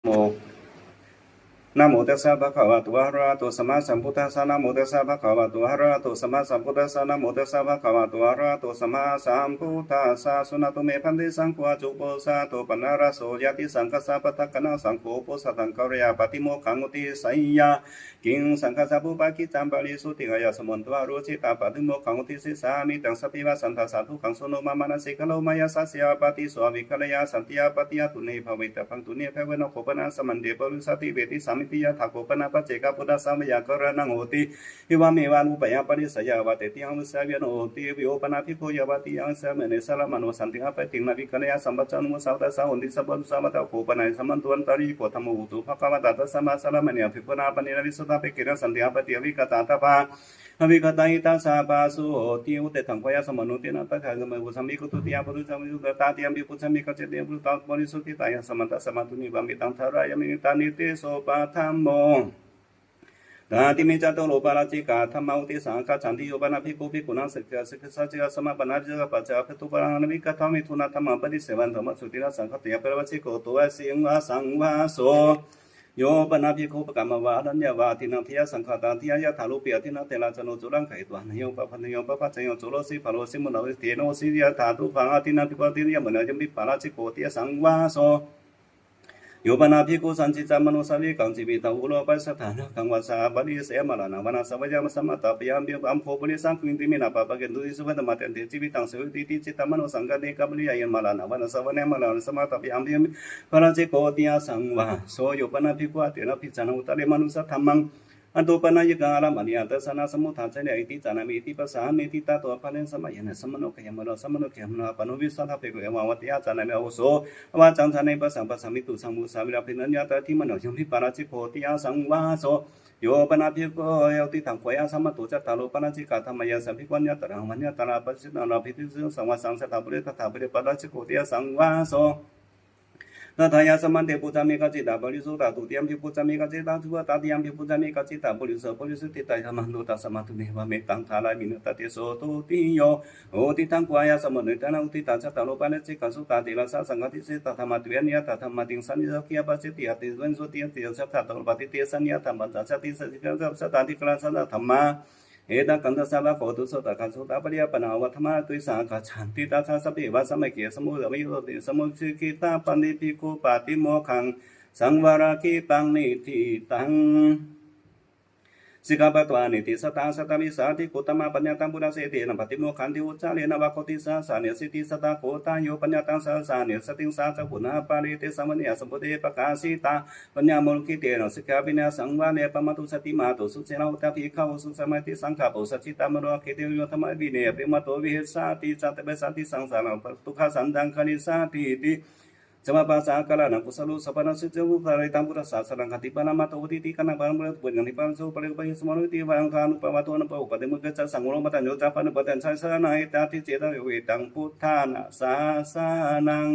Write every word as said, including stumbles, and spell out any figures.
Namo. Namo tassa bhagavato arahato sammāsambuddhassa. Namo tassa bhagavato arahato sammāsambuddhassa. Namo tassa bhagavato arahato sammāsambuddhassa. Suṇātu me bhante saṅgho, aññāsupaṭipato paṇṇaraso ñātisaṅghassa, paṭiggaṇhasaṅgho upasaṅkameyyāma, pātimokkhaṃ udisīya. Kiṃ saṅghassa pubbakiccāya parisuddhiṃ āyasmanto āruccittaṃ, pātimokkhaṃ udisissāmi. Taṃ sabbeva saṅghassa dukkhaṃ sūṇo mā manasikaroma. Yassa siyā pāṭiso avikkhareyya, santi appaṭiya tuṇhī bhavitabbaṃ, tuṇhī bhāvena kho pana samante pavutissati. Veditabbanti yathā kho pana paccekabuddhassa veyyākaraṇaṃ hoti, evameva anupāyā paṭicca yāvatatiyaṃ avassayaṃ hoti. Yo pana bhikkhu yāvatatiyaṃ avassayaṃ saramāno santiṃ appaṭidaṃ avikkhareyya, sampajāno musāvatassa honti sabbaṃ musāvatā. Kho pana āyasmanto antarikho dhammo avuttho bhagavatā, tasmā saramānena bhikkhunā pāṇina visuddhāpekkhena santiṃ appaṭidaṃ avikkhatabbaṃ, avikkhatabbaṃ. Etaṃ sabbasuddhiṃ uddesaṃ kho āyasmanto tena tattha sammāpucchāmi. Ko dutiyampi pucchāmi? Ko tatiyampi pucchāmi? Kaccāyeva pucchitā parisuddhettāyasmā, tasmā tuṇhī bhāvetaṃ dhārayāmi. Etādisā so paṭhamā. Tatime catoro pārājikā dhammā uddesaṃ āgacchanti. Yo pana bhikkhu bhikkhūnaṃ sikkhāya sikkhāya samāpannā pañcasīlāni abhijjhāya pāturahaṃ anavikaṃ avikkhamānantarikaṃ dhammaṃ uddesaṃ āgacchanti, na saṅghāti appaṭivattikko, to vāsi asaṅvāso. Yo pana bhikkhu pakkāma vā āraññā vā adinnā adhiyasaṅkhātā adhiyaññā yathārūpe adinnā therā cando cūlaṃ gahetvā nāññamapaṭivattiyo pāpā ca ayaṃ culo sī bālo sī muḷho sī dhenussī yathā dukkhaṃ adinnā bhikkhu adinnāya muḷho ayampi pārājiko adiyasaṅvāso. Yo pana bhikkhu sañcicca manussā vikaṃ jīvitaṃ ūro appaṭisañhāya nāgaṃ vā sāvaṃ aparimāṇaṃ vā nāsavā yaṃ samātappaṃ, amhehi ambho purisaṃ kiṃ timinā pāpakā iti uddissanti. Pañcamattehi jīvitaṃ jīvati cittamānussaṃ kaṭhine kappāna, yamaraṇaṃ vā nāsavā yaṃ maraṇaṃ vā samātappaṃ, amhehi ambho pārājiko adiyasaṅvāso. Yo pana bhikkhu aṭṭhena bhikkhanā uttare manussadhammaṃ attūpanāyikaṃ āramāya dassanasamudācariya iti jānāmi iti pasāsati. Tato ābhāre samayena samāno gayha mārā samāno gayha mārā pāṇino visuddhāpekkhena evaṃ vādeyya: Jānāmi āvuso, avācaṃ jānāmi, passaṃ passāmi, tussaṃ musāvāya bhikkhūnañca ātimañño, ayampi pārājiko adiyasaṅvāso. Yo pana bhikkhu uddesaṃ kho āyasmanto cattāro pārājikā dhammā: Yassa bhikkhu aññatra vā aññatra appaṭivattikā saṅghassa saṅghassa saṅghaṃ apaṭivattiyo, tathāpare pārājiko adiyasaṅvāso. Tatthāyasmante pucchāmi: Kaccitā parisuddhā? Dutiyampi pucchāmi: Kaccitā suddhā? Tatiyampi pucchāmi: Kaccitā puriso parisuddhettāya samāpannā? Tasmā tuṇhī bhāvetaṃ dhārayāmi. Etādisā so dutiyo uddesaṃ kho āyasmanto tena uddisaṃ cattāro pārājikā suddhā: Therā saṅghādisesā dhammā, dve aniyattā dhammā, tiṃsa nissaggiyattā appacitti, aṭṭhavīsati aniyattā dhammā, pañcasāti aniyattā dhammā, sattā aniyattā dhammā, saṅghatā aniyattā dhammā. Ettāvatā sabbā kho dussūcitā asaṅgātā apariyāpannā avadhammaṃ uddesaṃ āgacchanti. Tattha sabbeva sammāyikā sammāsambuddhā vicaranti. Sammāsambuddhā paṭicchānīti bhikkhu pātimokkhaṃ saṃvaragītaṃ niṭṭhitaṃ. Sikkhāpadaṃ ānītisattāṃ sattavīsati gotamā paññataṃ puraṃ etena pātimokkhanti. Uccārena vā kho tisaraṇena satiṃ sattā kho ṭhāyo paññataṃ saraṇaṃ satiṃ saccaṃ punappare. Tesaṃ vācanaṃ sambuddhe pakāsitā paññā maulikā etena sikkhāpadena saṃvarena pamādo santimāno sūcina hotha bhikkhavo. Suciṃ samādiṭṭhā saṅkhāpuppasajjitvā mārā aggi tejavāyo dhammavinaye pamādo vihīsati. Ca taṃ vācanaṃ satiṃ saṅkhāpuppasajjitvā dukkhasaṅghaṃ karissantīti. Sabbapāpakāraṇakusalo sabbadosākaro, dukkharitaṃ buddhasāsanaṃ khantiṃ paṇāmato vātīti. Kaṇhaṃ paṇāmato bhikkhūnaṃ nibbānasākaro, paccekavādaketuṃ pāturahu. Anuppādo anuppādo paṭipakkho ca saṅgaho, paṭhañño ca paṭipakkho ca saṅghañca saraṇaṃ ācikkhate. Etādisā so dutiyo uddesaṃ buddhāna sāsanaṃ.